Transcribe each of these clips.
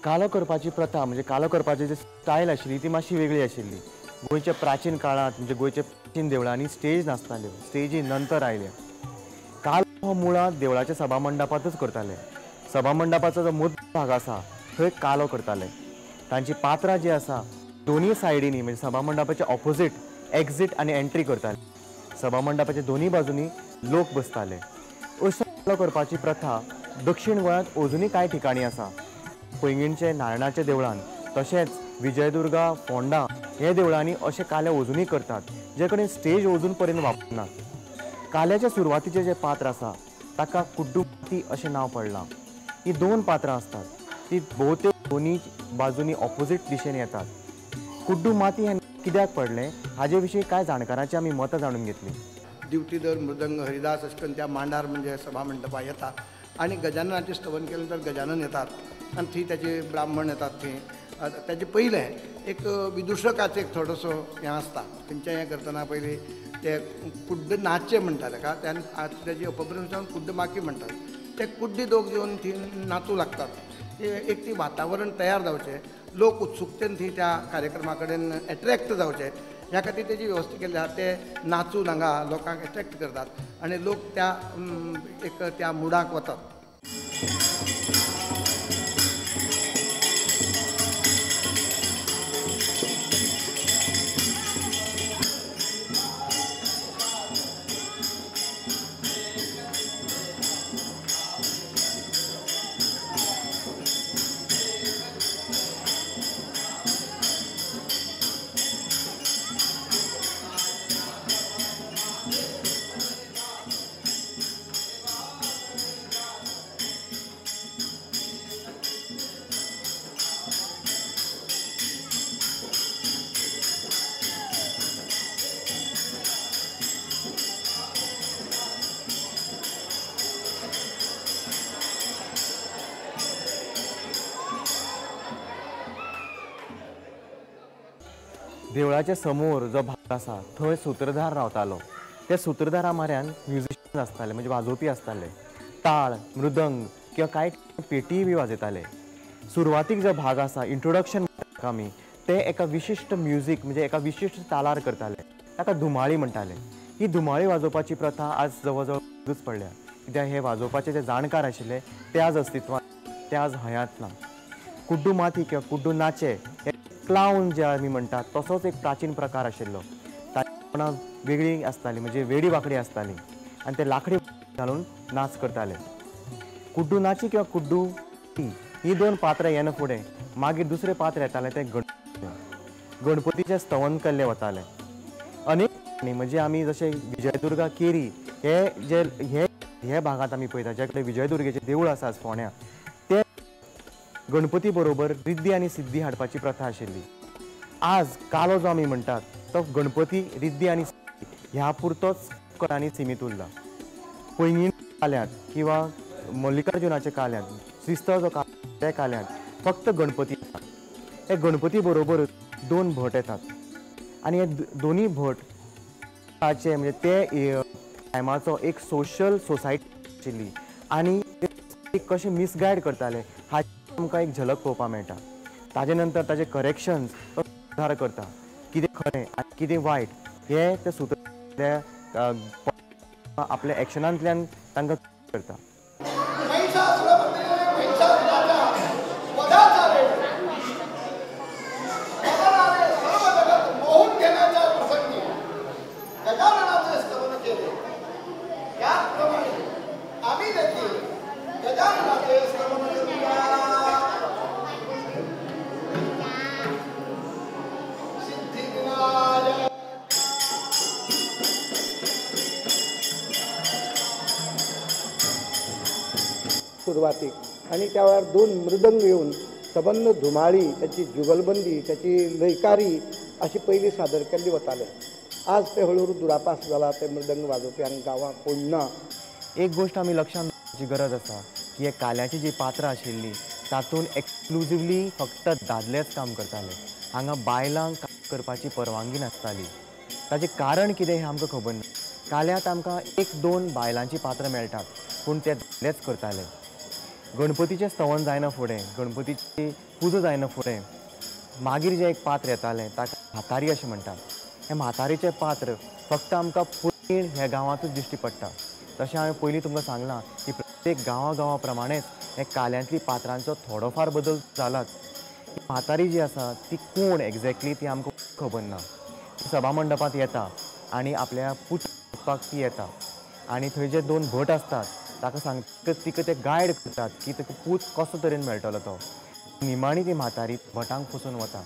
कालो करपाची प्रथा म्हणजे कालो करपाची जी स्टायल आशिल्ली ती मातशी वेगळी आशिल्ली. गोंयच्या प्राचीन काळांत म्हणजे गोंयच्या प्राचीन देवळांनी स्टेज नासताल्यो, स्टेजी नंतर आयल्या. कालो हो मुळांत देवळाच्या सभा मंडपांतूच करताले. सभा मंडपाचो जो मदलो भाग आसा थंय कालो करताले. तांची पात्रां जी आसा दोनूय सायडींनी म्हणजे सभा मंडपाच्या ऑपोजीट एक्झीट आनी एंट्री करताले. सभा मंडपाच्या दोनूय बाजूंनी लोक बसताले. असो कालो करपाची प्रथा दक्षिण गोंयांत अजुनूय कांय ठिकाणी आसा. पैंगीणचे नारायणाच्या देवळान तशेंच विजयदुर्गा फोंडा हे देवळांनी अशे काले अजुनूय करतात जे कडेन स्टेज अजून पर्यंत वापरनात. काल्याच्या सुरवातीचें जें पात्र आसा ताका कुड्डुमाती अशें नांव पडलां. ही दोन पात्रां आसतात ती भोवतेक दोनूय बाजूंनी ऑपोजीट दिशेन येतात. कुड्डुमाती हें कित्याक पडलें हाजे विशीं कांय जाणकारांची आमी मतां जाणून घेतलीं. दिवटीधर मृदंग हरिदास अशें करून त्या मांडार म्हणजे सभा मंडपार येता आनी गजाननाचें स्तवन केलें तर गजानन येतात आनी थंय ताचे ब्राह्मण येतात. थंय ताजे पयलें एक विदुशकाचें एक थोडोसो हें आसता. तेंचें हें करतना पयलीं ते कुड्ड नाचे म्हणटा ताका, ताजी अपभ्रंश जावन कुड्डमाकी म्हणटात. ते कुड्डी दोग येवन थंय नाचूं लागतात. एक ती वातावरण तयार जावचें, लोक उत्सुकतेन थंय त्या कार्यक्रमा कडेन एट्रेक्ट जावचे ह्या खातीर तेजी वेवस्था केल्ली आसा. ते नाचून हांगा लोकांक एट्रेक्ट करतात आनी लोक त्या एक त्या मुडाक वतात. देवळाच्या समोर जो भाग आसा थंय सुत्रधार रावतालो. त्या सुत्रधारा म्हऱ्यान म्युजिशियन आसताले म्हणजे वाजोवपी आसताले. ताळ, मृदंग किंवा कांय पेटीय बी वाजयताले. सुरवातीक जो भाग आसा इंट्रोडक्शन आमी ते एका विशिश्ट म्युजीक म्हणजे एका विशिश्ट तालार करताले. ताका धुमाळी म्हणटाले. ही धुमाळी वाजोवपाची प्रथा आज जवळ जवळ बंदूच पडल्या. कित्याक हे वाजोवपाचे जे जाणकार आशिल्ले ते आज अस्तित्वांत, ते आज हयांत ना. कुड्डुमाती किंवा कुड्डू नाचे हे क्लावन जे आमी म्हणटात तसोच एक प्राचीन प्रकार आशिल्लो. ताची वेगळी आसताली म्हणजे वेडी वांकडी आसताली आनी ते लाकडी घालून नाच करताले. कुड्डू नाची किंवा कुड्डू ही दोन पात्रां येना फुडें मागीर दुसरें पात्र येतालें तें गणपती. गणपतीचें स्तवन केल्लें वतालें. अनेक म्हणजे आमी जशें विजयदुर्गा केरी हे जे हे भागांत आमी पळयता ज्या कडेन विजयदुर्गेचें देवूळ आसा आज फोंड्यां, ते गणपती बरोबर रिद्धी आनी सिद्धी हाडपाची प्रथा आशिल्ली. आज कालो जो आमी म्हणटात तो गणपती, रिद्धी आनी सिद्धी ह्या पुरतोच कलांनी सिमीत उरला. पैंगीण काल्यांत किंवा मल्लिकार्जुनाच्या काल्यांत, श्रीस्थळ जो कालो त्या काल्यांत फक्त गणपती येतात. हे गणपती बरोबरच दोन भट येतात आनी हे दोनूय भट ताचे म्हणजे ते टायमाचो एक सोशल सोसायटी आशिल्ली आनी कशें मिसगायड करताले हाची आमकां एक झलक पळोवपाक मेळटा. ताजे नंतर ताजे करेक्शन्स तो सुदार करता, कितें खरें आनी कितें वायट हें ते सूत्र आपल्या एक्शनांतल्यान तांकां करता. सुरवातीक आनी त्या वेळार दोन मृदंग येवन सबंद धुमाळी, त्याची जुगलबंदी, त्याची लयकारी अशी पयलीं सादर केल्ली वताले. आज ते हळूहळू दुरापास जाला. ते मृदंग वाजोवप्यांक गांवांत कोण ना. एक गोश्ट आमी लक्षांत दवरपाची गरज आसा की हे काल्याची जी पात्रां आशिल्लीं तातूंत एक्सक्लुजिवली फक्त दादलेच काम करताले. हांगा बायलांक काम करपाची परवानगी नासताली. ताचें कारण कितें हें आमकां खबर ना. काल्यांत आमकां एक दोन बायलांचीं पात्रां मेळटात पूण ते दादलेच करताले. गणपतीचें स्तवन जायना फुडें, गणपतीची पुजा जायना फुडें मागीर जें एक पात्र येतालें ताका म्हातारी अशें म्हणटात. हें म्हातारेचें पात्र फक्त आमकां पैंगीण ह्या गांवांतूच दिश्टी पडटा. तशें हांवें पयलीं तुमकां सांगलां की प्रत्येक गांवा गांवा प्रमाणेच हे काल्यांतली पात्रांचो थोडोफार बदल जालाच. म्हातारी जी आसा ती कोण एग्जॅक्टली ती आमकां खबर ना. ती सभा मंडपांत येता आनी आपल्या पूत सोदपाक ती येता आनी थंय जे दोन भट आसतात ताका सांगता, तिका ते गायड करतात की ताका पूत कसो तरेन मेळटलो तो. निमाणी ती म्हातारी भटांक फसून वता.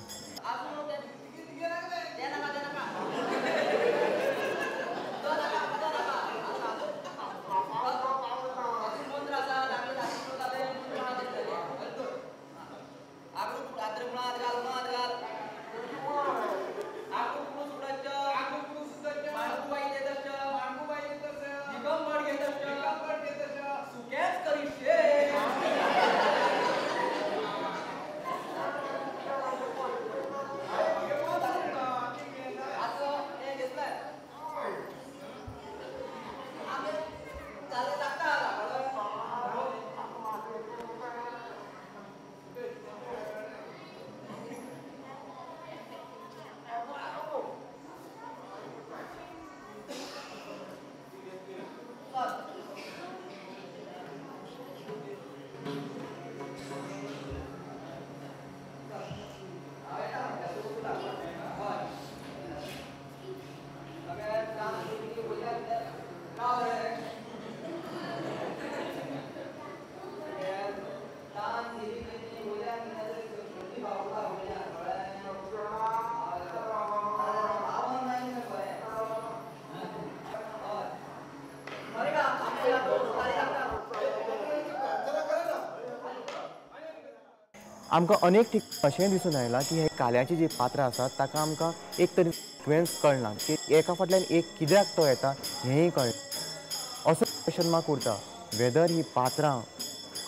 आमकां अनेक ठिकाणी अशें दिसून आयलां की हे काल्याची जी पात्रां आसात ताका आमकां एक तरी सिक्वेन्स कळना की एका फाटल्यान एक कित्याक तो येता हेंय कळना. असो क्वेश्चन मार्क उरता वेदर ही पात्रां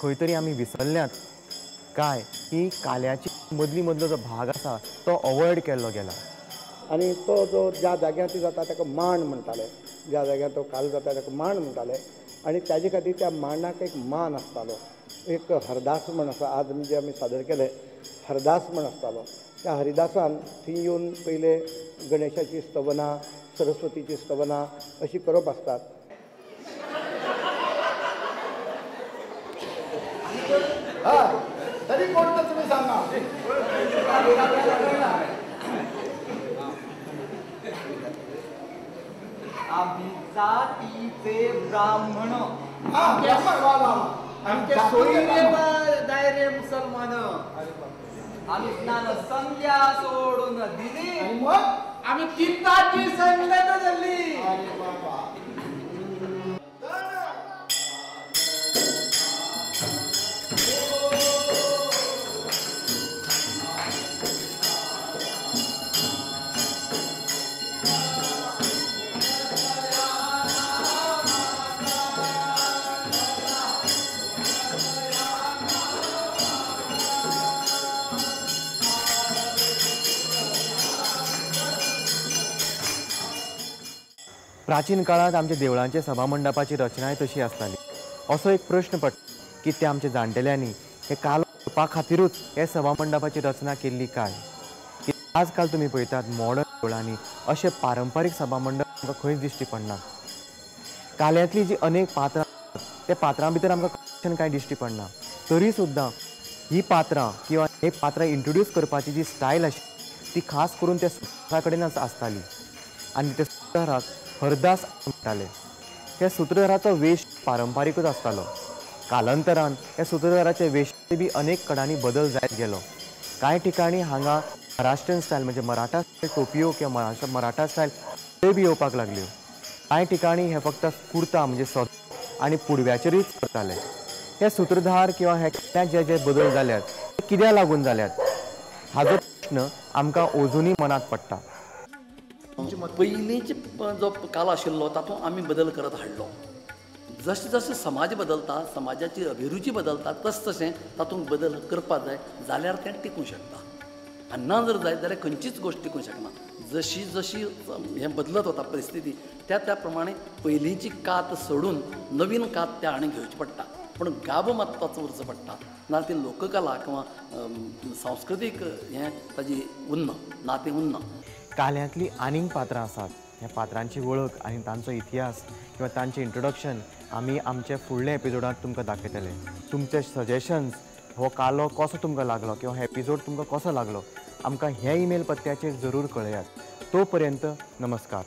खंय तरी आमी विसरल्यांत काय ही काल्याची मदली मदलो जो भाग आसा तो अवॉयड केल्लो गेला. आनी तो जो ज्या जाग्यार ती जाता ताका मांड म्हणटाले, ज्या जाग्यार तो कालो जाता ताका मांड म्हणटाले आनी ताजे खातीर त्या मांडाक एक मान आसतालो. एक हरदास म्हण आसा, आज म्हणजे आमी सादर केले हरदास म्हण आसतालो. त्या हरिदासान थंय येवन पयले गणेशाची स्तवनां, सरस्वतीची स्तवनां अशी करप आसतात. तरी कोण तर तुमी सांगा. आम्ही जातीचे ब्राह्मण, आमचे सोयरे दायरे मुसलमान, आम्ही स्नान संध्या सोडून दिली, मग आम्ही तीर्थाची संगत झाली. प्राचीन काळांत आमच्या देवळांचे सभामंडपाची रचनाय तशी आसताली. असो एक प्रश्न पडटा की त्या आमच्या जाणटेल्यांनी हे कालो करपा खातीरूच हे सभामंडपाची रचना केल्ली काय? की आजकाल तुमी पळयतात मॉडर्न देवळांनी अशे पारंपारीक सभामंडप आमकां खंयच दिश्टी पडना. काल्यांतली जी अनेक पात्रां आसात त्या पात्रां भितर आमकां कनेक्शन कांय दिश्टी पडना. तरी सुद्दां ही पात्रां किंवा हे पात्रां इंट्रोड्यूस करपाची जी स्टायल आशिल्ली ती खास करून त्या सूत्रधारा कडेनच आसताली आनी त्या सूत्रधाराक हरदास म्हणटाले. ह्या सूत्रधाराचो वेश पारंपारीकूच आसतालो. कालांतरान ह्या सूत्रधाराचे वेश बी अनेक कडांनी बदल जायत गेलो. कांय ठिकाणी हांगा महाराष्ट्रीयन स्टायल म्हणजे मराठा स्टायल टोपयो किंवा मराठा स्टायल त्यो बी येवपाक लागल्यो. कांय ठिकाणी हे फक्त कुर्ता म्हणजे सदो आनी पुडव्याचेरूच करताले. हे सूत्रधार किंवा हे जे जे बदल जाल्यात ते कित्याक लागून जाल्यात हाजो प्रश्न आमकां अजुनूय मनांत पडटा. पयलींचे जो काल आशिल्लो तातूंत आमी बदल करत हाडलो. जशें जशें समाज बदलता, समाजाची अभिरुची बदलता, तस तशें तातूंत बदल करपाक जाय जाल्यार तें टिकूंक शकता. आनी ना जर जायत जाल्यार खंयचीच गोश्ट टिकूंक शकना. जशी जशी हें बदलत वता परिस्थिती त्या त्या प्रमाणे पयलींची कात सोडून नवीन कात त्या हाणें घेवची पडटा. पूण गाबो मात तोच उरचो पडटा, ना ती लोककला किंवा सांस्कृतीक हें ताजी उरना, नातें उरना. काल्यांतलीं आनीक पात्रां आसात, ह्या पात्रांची वळख आनी तांचो इतिहास किंवा तांचें इंट्रोडक्शन आमी आमच्या फुडल्या एपिसोडांत तुमकां दाखयतले. तुमचे सजेशन्स, हो कालो कसो तुमकां लागलो किंवा हो एपिसोड तुमकां कसो लागलो, आमकां ह्या ईमेल पत्त्याचेर जरूर कळयात. तो पर्यंत नमस्कार.